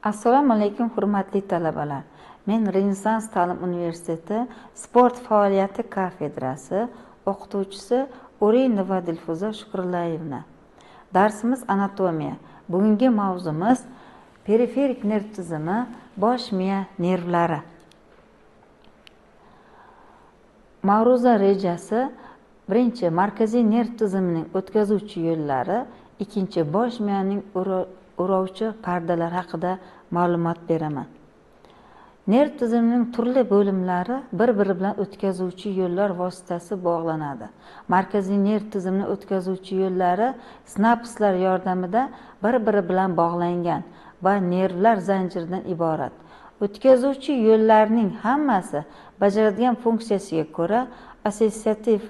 Assalomu alaykum hurmatli talabalar. Men Renessans ta'lim universiteti sport faoliyati kafedrasi o'qituvchisi O'rinova Dilfuza Shukrullayevna. Darsimiz anatomiya. Bugungi mavzumiz periferik nerv tizimi, bosh miya nervlari. Ma'ruza rejasi: birinchi, markaziy nerv tizimining o'tkazuvchi yo'llari, ikkinchi, bosh miyaning o'rovchi pardalar haqida ma'lumot beraman. Nerv tizimining turli bo'limlari bir-biri bilan o'tkazuvchi yo'llar vositasi bog'lanadi. Markaziy nerv tizimini o'tkazuvchi yo'llari sinapslar yordamida bir-biri bilan bog'langan va nervlar zanjiridan iborat. O'tkazuvchi yo'llarning hammasi bajaradigan funksiyasiga ko'ra assotsiativ,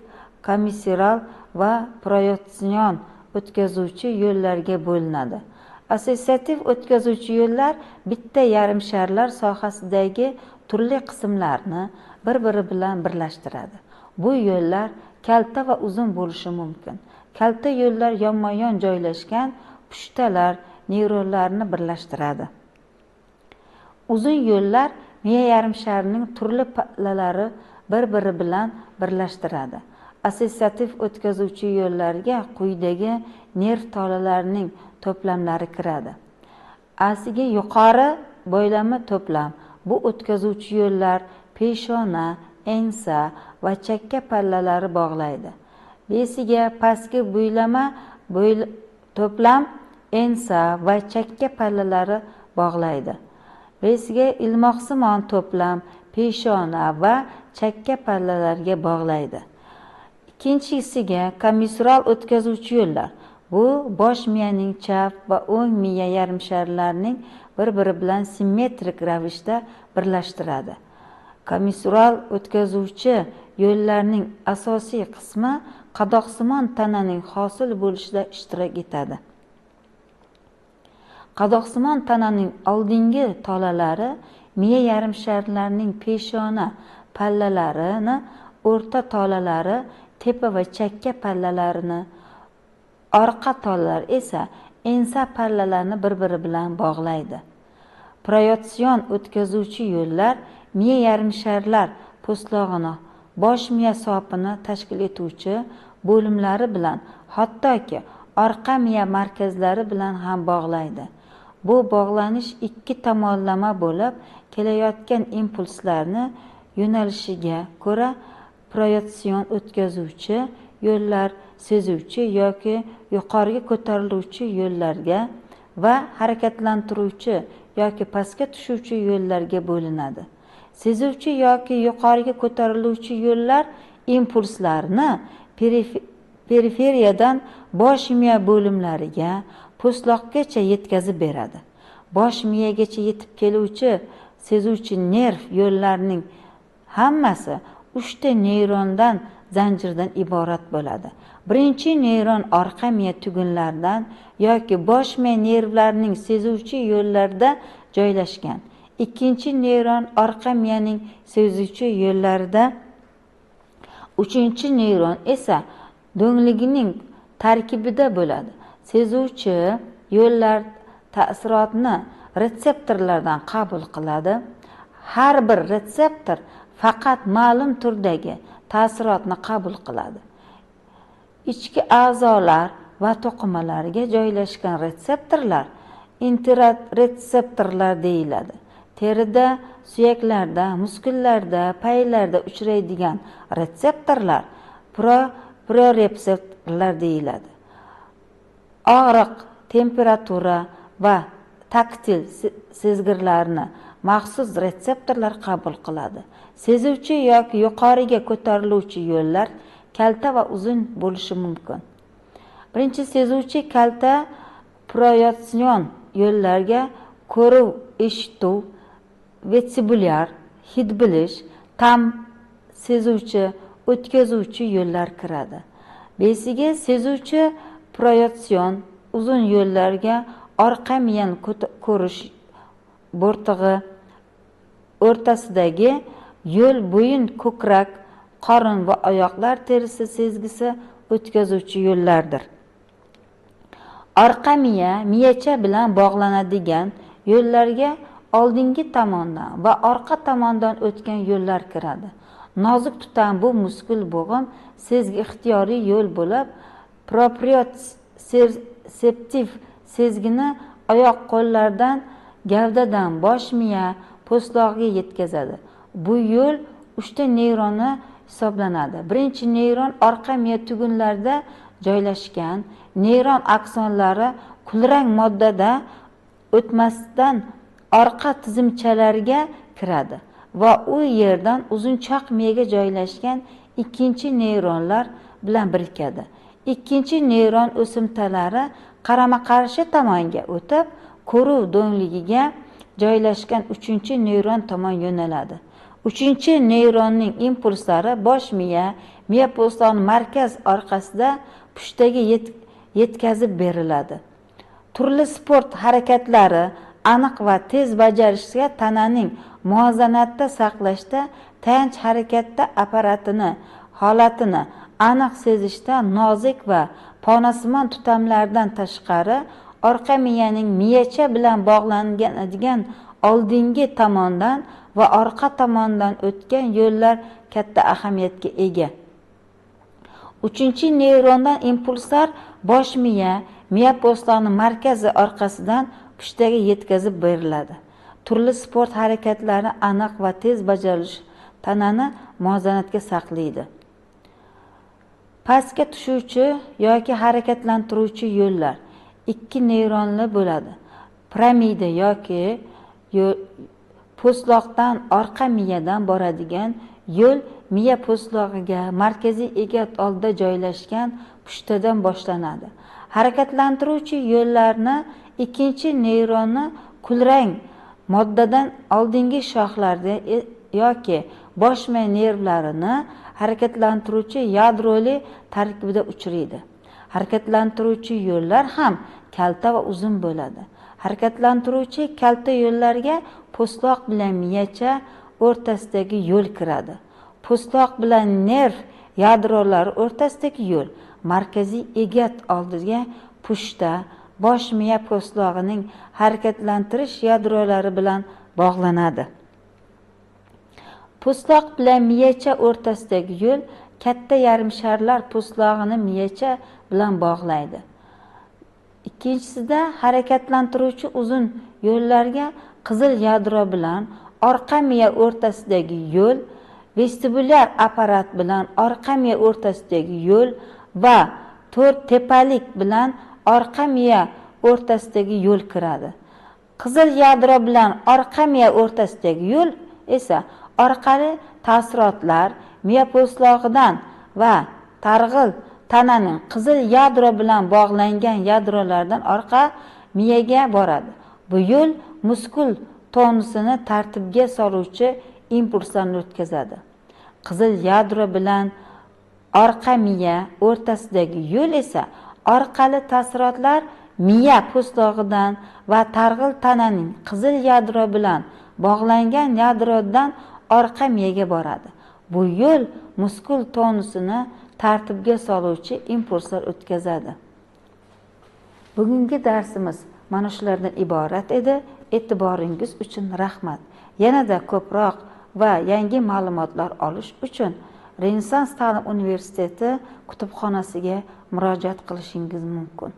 komissiral va proyeksion o'tkazuvchi yo'llarga bo'linadi. Assotsiativ o'tkazuvchi yo'llar bitta yarim sharlar sohasidagi turli qismlarni bir-biri bilan birlashtiradi. Bu yo'llar kalta va uzun bo'lishi mumkin. Kalta yo'llar yonma-yon joylashgan pushtalar neyronlarni birlashtiradi. Uzun yo'llar miya yarim sharining turli pallalari bir-biri bilan birlashtiradi. Assotsiativ o'tkazuvchi yo'llarga quyidagi nerv tolalarining to'plamlari kiradi. Asiga yuqori bo'ylama to'plam. Bu o'tkazuvchi yo'llar peshona, ensa va chakka pallalari bog'laydi. Besiga pastki bo'ylama to'plam ensa va chakka pallalari bog'laydi. Besiga ilmoqsimon to'plam peshona va chakka pallalarga bog'laydi. Ikkinchisiga komissural o'tkazuvchi yo'llar. Bu bosh miyaning chap va o'ng miya yarimsharlarining bir-biri bilan simmetrik ravishda birlashtiradi. Komissural o'tkazuvchi yo'llarning asosiy qismi qadoqsimon tananing hosil bo'lishida ishtirok etadi. Qadoqsimon tananing oldingi tolalari miya yarimsharlarining peshona pallalarini, o'rta tolalari tepa va chakka pallalarini, orqa tolalar esa ensa pallalarini bir-biri bilan bog'laydi. Proyeksion o'tkazuvchi yo'llar miya yarimsharlar po'stlog'ini, bosh miya sopini tashkil etuvchi bo'limlari bilan, hattoki orqa miya markazlari bilan ham bog'laydi. Bu bog'lanish ikki tomonlama bo'lib, kelayotgan impulslarni yo'nalishiga ko'ra proyeksion o'tkazuvchi yo'llar sezuvchi yoki yuqoriga ko'tariluvchi yo'llarga va harakatlantiruvchi yoki pastga tushuvchi yo'llarga bo'linadi. Sezuvchi yoki yuqoriga ko'tariluvchi yo'llar impulslarni periferiyadan bosh miya bo'limlariga, po'stloqgacha yetkazib beradi. Bosh miyagacha yetib keluvchi sezuvchi nerv yo'llarining hammasi 3 ta neyrondan zanjirdan iborat bo'ladi. Birinchi neyron orqa miya tugunlaridan yoki bosh miya nervlarining sezuvchi yo'llarida joylashgan. Ikkinchi neyron orqa miyaning sezuvchi yo'llarida, uchinchi neyron esa do'ngligining tarkibida bo'ladi. Sezuvchi yo'llar ta'sirotni retseptorlardan qabul qiladi. Har bir retseptor faqat ma'lum turdagi ta'sirotni qabul qiladi. Ichki a'zolar va to'qimalarga joylashgan retseptorlar interretseptorlar deyiladi. Terida, suyaklarda, muskullarda, paylarda uchraydigan retseptorlar proretseptorlar deyiladi. Og'riq, temperatura va taktil sezgirlarni maxsus retseptorlar qabul qiladi. Sezuvchi yoki yuqoriga ko'tariluvchi yo'llar kalta va uzun bo'lishi mumkin. Birinchi sezuvchi kalta proyeksion yo'llarga ko'ruv, eshituv, vestibulyar, hid bilish, ta'm sezuvchi, o'tkazuvchi yo'llar kiradi. Besiga sezuvchi proyeksion uzun yo'llarga orqa miyani ko'rish bo'rtig'i o'rtasidagi yo'l bo'yin ko'krak, qorin va oyoqlar terisi sezgisi o'tkazuvchi yo'llardir. Orqa miya miyacha bilan bog'lanadigan yo'llarga oldingi tomondan va orqa tomondan o'tgan yo'llar kiradi. Nozik tutam bu muskul bo'g'im sezgi ixtiyoriy yo'l bo'lib, propriotseptiv sezgini oyoq qo'llardan, gavdadan bosh miya po'stlog'iga yetkazadi. Bu yo'l 3 ta neyronni hisoblanadi. Birinchi neyron orqa miya tugunlarida joylashgan. Neyron aksonlari kulrang moddada o'tmasdan orqa tizimchalarga kiradi va u yerdan uzunchoq miyaga joylashgan ikkinchi neyronlar bilan birikadi. Ikkinchi neyron o'simtalari qarama-qarshi tomonga o'tib, ko'ruv do'ngligiga joylashgan uchinchi neyron tomon yo'naladi. Uchinchi neyronning impulslari bosh miya, miya po'stlog'ining markaz orqasida pushtaga yetkazib beriladi. Turli sport harakatlari aniq va tez bajarishga, tananing muvozanatda saqlashda, tayanch harakatda apparatini holatini aniq sezishda nozik va ponasimon tutamlardan tashqari orqa miyaning miyacha bilan bog'lanadigan oldingi tomondan va orqa tomondan o'tgan yo'llar katta ahamiyatga ega. Uchinchi neyrondan impulslar bosh miya, miya po'stlog'ining markazi orqasidan pushtaga yetkazib beriladi. Turli sport harakatlari aniq va tez bajarilish tanani muvozanatga saqlaydi. Pastga tushuvchi yoki harakatlantiruvchi yo'llar 2 neyronli bo'ladi. Piramida yoki po'stloqdan orqa miyadan boradigan yo'l miya po'stlog'iga markaziy egat oldida joylashgan pushtadan boshlanadi. Harakatlantiruvchi yo'llarni ikkinchi neyronni kulrang moddadan oldingi shoxlarda yoki bosh miya nervlarini harakatlantiruvchi yadroli tarkibida uchraydi. Harakatlantiruvchi yo'llar ham kalta va uzun bo'ladi. Harakatlantiruvchi kalta yo'llarga po'stloq bilan miyacha o'rtasidagi yo'l kiradi. Po'stloq bilan nerv yadrolari o'rtasidagi yo'l markaziy egat oldiga pushta, bosh miya po'stlog'ining harakatlantirish yadrolari bilan bog'lanadi. Po'stloq bilan miyacha o'rtasidagi yo'l katta yarimsharlar po'stlog'ini miyacha bilan bog'laydi. Ikkinchisida harakatlantiruvchi uzun yo'llarga qizil yadro bilan orqa miya o'rtasidagi yo'l, vestibulyar apparat bilan orqa miya o'rtasidagi yo'l va to'rt tepalik bilan orqa miya o'rtasidagi yo'l kiradi. Qizil yadro bilan orqa miya o'rtasidagi yo'l esa orqali ta'sirotlar miya po'stlog'idan va targ'il tananing qizil yadro bilan bog'langan yadrolardan orqa miyaga boradi. Bu yo'l muskul tonusini tartibga soluvchi impulslarni o'tkazadi. Qizil yadro bilan orqa miya o'rtasidagi yo'l esa orqali ta'sirotlar miya po'stlog'idan va targ'il tananing qizil yadro bilan bog'langan yadrodan orqa miyaga boradi. Bu yo'l muskul tonusini tartibga soluvchi impulslar o'tkazadi. Bugungi darsimiz mana shulardan iborat edi. E'tiboringiz uchun rahmat. Yanada ko'proq va yangi ma'lumotlar olish uchun Renessans ta'lim universiteti kutubxonasiga murojaat qilishingiz mumkin.